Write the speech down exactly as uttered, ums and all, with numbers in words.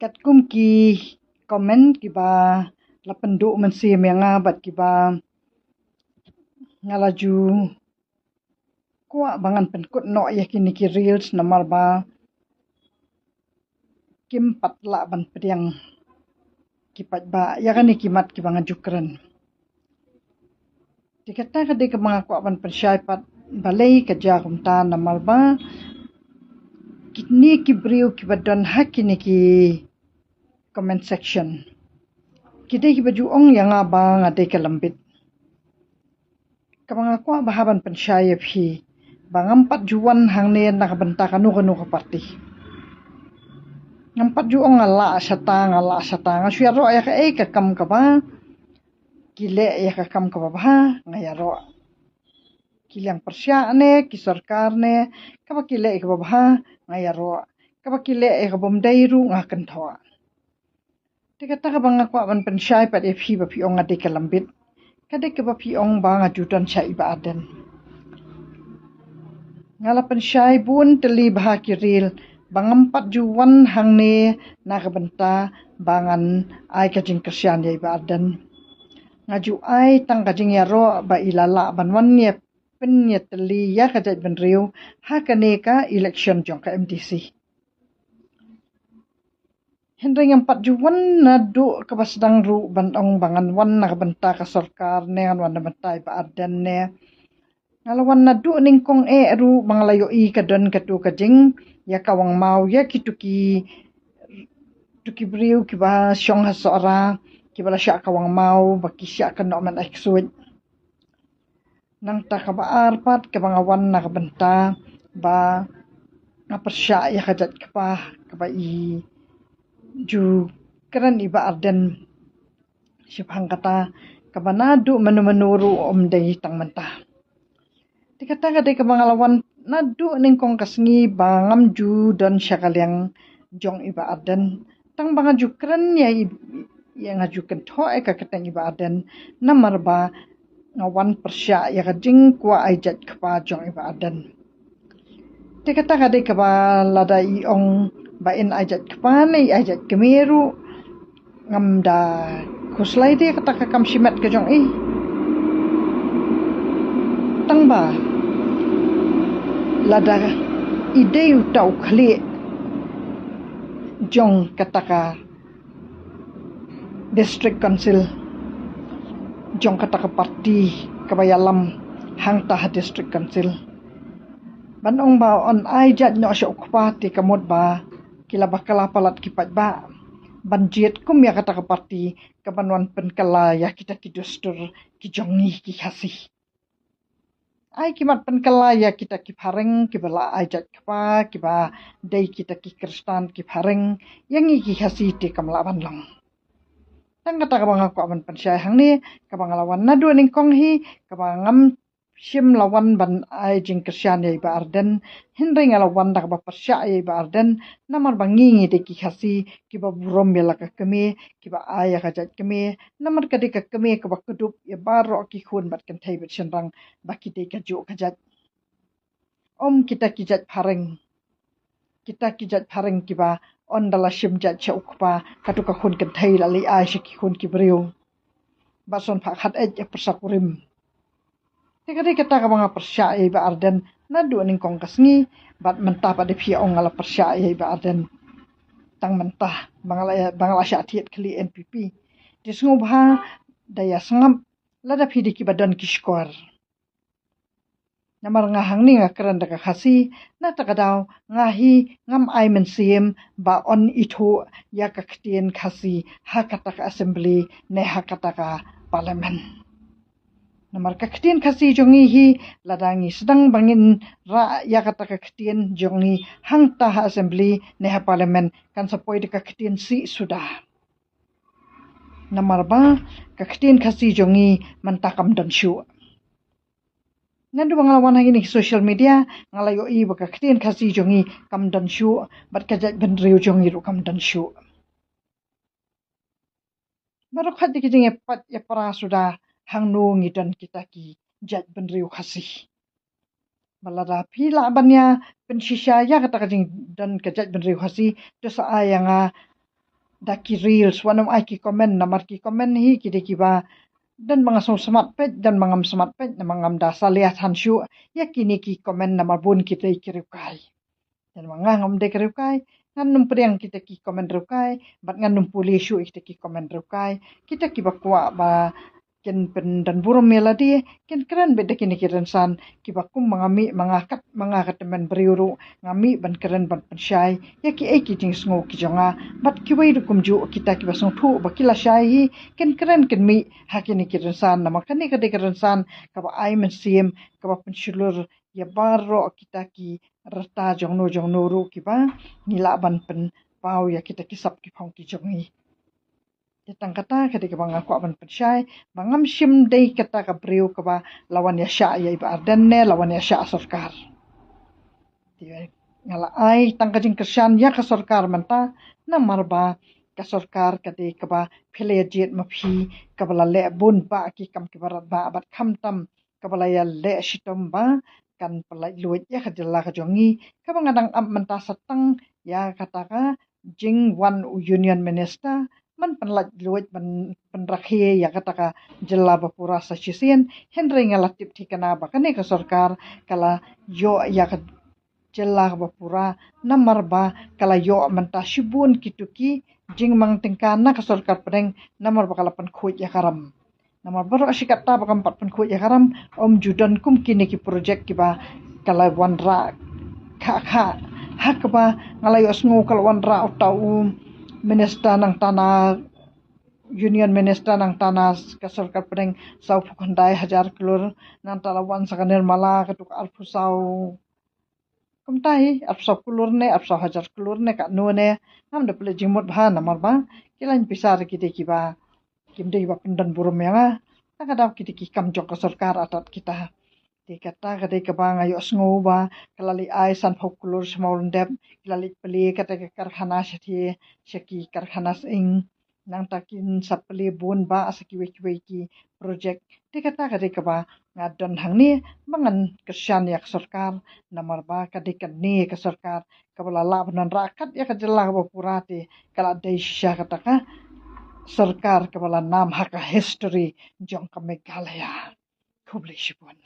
Katkum ki comment kiba la pynduh mynsiem ïa nga bad kiba nga la ju kwah ba ngan pynkut noh ïa kine ki reels namar ba kim pat lah ban pdiang ki paidbah ïa kane ki mat kiba nga ju kren. Te kata ka dei kaba nga kwah ban pynshai pat balei ka jia kumta namar ba kine ki briew kiba don ha kine ki comment section ki dei kiba ju ong ïa nga ba nga dei ka lambit. Kaba nga kwah ba ha ban pynshai ïa phi ba ngam pat ju wan hangne na ka bynta kano kano ka party. Ngam pat ju ong nga lah shata nga lah shata, nga shu ïaroh ïa kaei ka kam kaba ki leh ïa ka kam kaba bha nga ïaroh. Ki liang pyrshah ne ki sorkar ne kaba ki leh ïa kaba bha nga ïaroh, kaba ki leh ïa kaba ym dei ruh nga kynthoh. Te kata kaba nga kwah ban pynshai pat ïa phi ba phi ong nga dei ka lambit ka dei kaba phi ong ba nga ju don sha i Bah Ardent. Nga la pynshai bun tylli bha ki reel ba ngam pat ju wan hangne na ka bynta ba ngan ai ka jingkyrshan ïa i Bah Ardent. Nga ju ai tang ka jingïaroh ba i la lah ban wan ïa pynïatylli ïa ka jaitbynriew ha kane ka election jong ka M D C. Hynrei ngam pat ju wan naduh kaba sdang ruh ban ong ba ngan wan na ka bynta ka sorkar ne ngan wan na bynta i Bah Ardent ne. Nga la wan naduh nyngkong eh ruh ba nga la ïohi ka don katu ka jingïakawang maw ïa kitu ki, tu ki briew kiba shong ha Sohra kiba la shah kawang maw ba ki shah kynnoh mynta ki suit. Nangta kaba ar pat kaba nga wan na ka bynta ba nga pyrshah ïa ka jait kpa kaba i ju kren i Bah Ardent. Shaphang kata kaba naduh mano mano ruh ym dei tang mynta. Te kata ka dei kaba nga la wan naduh nyngkong ka sngi ba ngam ju don sha ka liang jong i Bah Ardent. Tang ba nga ju kren ïa i, ïa nga ju kynthoh ïa ka kyrteng i Bah Ardent namar ba nga wan pyrshah ïa ka jingkwah ai jait kpa jong i Bah Ardent. Te kata ka dei kaba lada i ong ba in ai jait kpa ne i ai jait kmie ruh ngam da khuslai de kata ka kam shimet ka jong i. Tang ba lada i dei uta u khlieh jong kata ka district council jong kata ka party kaba ïalam hangta ha district council. Ban ong ba yn ai jait noh sha u kpa te ka mut ba ki la bakla palat ki paidbah ban jied kum ïa kata ka party kaban wan pynkylla ïa kita ki dustur ki jong ngi ki Khasi. Ai ki mat pynkylla ïa kita ki phareng kiba la ai jait kpa kiba dei kita ki Khristan ki phareng, ïa ngi ki Khasi te kam lah ban long. Tang kata kaba nga kwah ban pynshai hangne kaba nga la wan naduh nyngkong hi kaba ngam shym la wan ban ai jingkyrshan ïa i Bah Ardent. Hynrei nga la wan da kaba pyrshah ïa i Bah Ardent namar ba ngi ngi dei ki Khasi kiba burom ïa la ka kmie, kiba ai ïa ka jait kmie namar ka dei ka kmie kaba kdup ïa baroh ki khun bad kynthei bad shynrang ba ki dei kajuh ka jait. Ym kita ki jait phareng. Kita ki jait phareng kiba ynda la shim jait sha u kpa katu ka khun kynthei la leit ai sha ki khun ki briew. Ba son phah khat eit ïa pyrsa kurim. Te ka dei kata kaba nga pyrshah ïa i Bah Ardent naduh nyngkong ka sngi bad mynta pat de phi ong nga la pyrshah ïa i Bah Ardent. Tang mynta ba nga la, ba nga la shah thied khlieh N P P. Te sngewbha da ïa sngap lada phi dei kiba don ki shkor. Namar nga hangne nga kren da ka Khasi, na kata ka daw nga hi ngam ai mynsiem ba yn ithuh ïa ka ktien Khasi ha kata ka assembly ne ha kata ka parliament. Namar ka ktien Khasi jong ngi hi lada ngi sdang ba ngin rah ïa kata ka ktien jong ngi hangta ha assembly ne ha parliament kan sa poi da ka ktien sih suda. Namar ba ka ktien Khasi jong ngi mynta kam don shuh. Naduh ba nga la wan ha kine ki social media nga la ïohi ba ka ktien Khasi jong ngi kam don shuh bad ka jaitbynriew jong ngi ruh kam don shuh. Baroh khat de ki jingïapait ïapra suda hangno ngi don kita ki jaitbynriew Khasi. Ba lada phi lah ban ïa pynshisha ïa kata ka jingdon ka jaitbynriew Khasi to sa ai ïa nga da ki reels, wat nym ai ki comment, namar ki comment hi ki dei kiba don ba nga sngewsmat peit, don ba ngam smat peit, namar ngam da salia than shuh ïa kine ki comment, namar bun ki dei ki riewkai. Don ba nga ngam dei ki riewkai, ngan nym pdiang kita ki comment riewkai, bad ngan nym pule shuh kita ki comment riewkai. Kita kiba kwah ba kin pyndon burom ïa lade, kin kren beit da kine ki rynsan, kiba kum ma nga mih, ma nga kat, ma nga ka tymmen briew ruh nga mih ban kren ban pynshai ïa kiei ki jingsngew ki jong nga. Bad kiwei ruh kumjuh, kita kiba sngewthuh ba ki la shai hi, kin kren kin mih ha kine ki rynsan, namar kane ka dei ka rynsan kaba ai mynsiem, kaba pynshlur ïa baroh kita ki rta jongno jongno ruh kiba ngi lah ban pynpaw ïa kita ki sap ki phong ki jong ngi. Te tang kata ka dei kaba nga kwah ban pynshai, ba ngam shym dei kata ka briew kaba la wan ïashah ïa i Bah Ardent ne la wan ïashah sorkar. Te nga la ai tang ka jingkyrshan ïa ka sorkar mynta, namar ba ka sorkar ka dei kaba pynleit jied ma phi, kaba la leh bun bah ki kam kiba radbah, bad khamtam kaba la ïaleh shitom ba kan pynlait luid ïa ka jylla ka jong ngi, kaba nga dang ap mynta sa tang ïa kata ka jingwan u Union Minister ban pynlait luid, ban pynrakhe ïa kata ka jylla ba pura sa shisien. Hynrei nga la tip thikna ba kane ka sorkar ka la ïoh ïa ka jylla kaba pura, namar ba ka la ïoh mynta shibun kito ki jingmang tyngka na ka sorkar pdeng, namar ba ka la pynkhuid ïa ka ram. Namar baroh shi katta ba kam pat pynkhuid ïa ka ram, ym ju don kum kine ki project kiba ka la wanrah kha kha. Ha kaba nga la ïohsngew ka la wanrah uta u minister nangta na, Union Minister nangta na ka sorkar pdeng, sawphew khyndai hajar klur, nangta la wan sa ka Nirmala, kato ka arphew saw, kumta hi, arphew saw klur ne, arphew saw hajar klur ne, kano ne, ngam da pule jingmut bha, namar ba ki lain pisa ruh ki dei kiba kim dei ba pyndon burom ïa nga. Tang ka daw ki dei ki kam jong ka sorkar artat kita. Te kata ka dei kaba nga ïohsngew ba ka la leit ai sanphew klur sha Mawlyndep, ki la leit plie kata ka karkhana shathie, sha ki karkhana sying. Nangta kin sa plie bun bah sa kiwei kiwei ki project. Te kata ka dei kaba nga don hangne, ba ngan kyrshan ïa ka sorkar, namar ba ka dei kane ka sorkar kaba la lah ban wanrah kat ïa ka jylla kaba pura, te ka la dei shisha kata ka sorkar kaba la nam ha ka history jong ka Meghalaya. Khublei shibun.